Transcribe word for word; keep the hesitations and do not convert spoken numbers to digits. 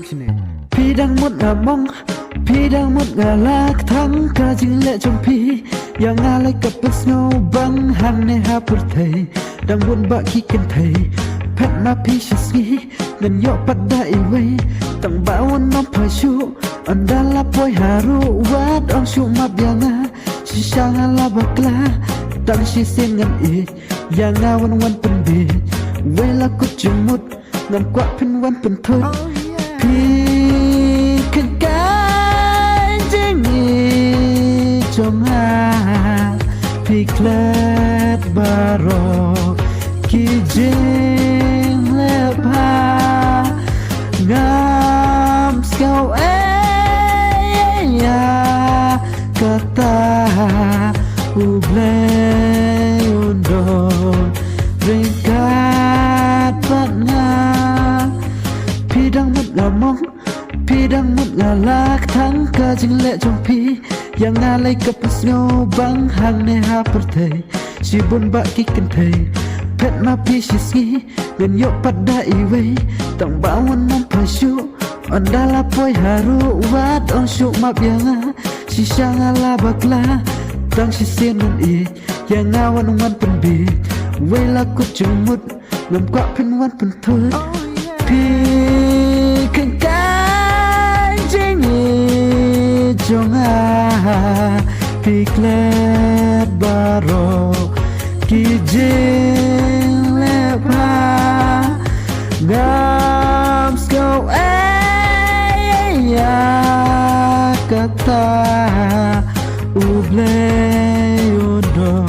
Phi dang mut nga mong, phi dang mut nga la kthang ka jingleh jong phi. Ïa nga lei ka pynsngew bang hangne ha pyrthei. Dang bun bah ki kynthei. Phet ma phi shi sngi, ngan ïoh pat da iwei. Tang ba wan ym phai shuh, ynda la poi haruh, wat ong shuh map ïa nga. Shisha nga la bakla, tang shisien ngan ïeit. Ïa nga wan wan pynbieit, wei la kut jingmut, ngam kwah phin wan pynthut. Phi kynkai jingïeit jong nga, phi klet baroh ki jingleh bha. Ngam sngew ei ïa kata, U Blei un don ryngkat bad nga. Phi dang mut nga mong, phi dang mut nga la kthang ka jingleh jong phi. Ïa nga lei ka pynsngew bang hangne ha pyrthei. Shibun bah ki kynthei, phet ma phi shi sngi, ngan ïoh pat da iwei. Tang ba wan ym phai shuh, ynda la poi haruh, wat ong shuh map ïa nga. Shisha nga la bakla, tang shisien ngan ïeit. Ïa nga wan wan pynbieit, wei la kut jingmut, ngam kwah phin wan pynthut. Phi kynkai jingïeit jong nga, phi klet baroh ki jingleh bha. Ngam sngew ei ïa kata, U Blei un don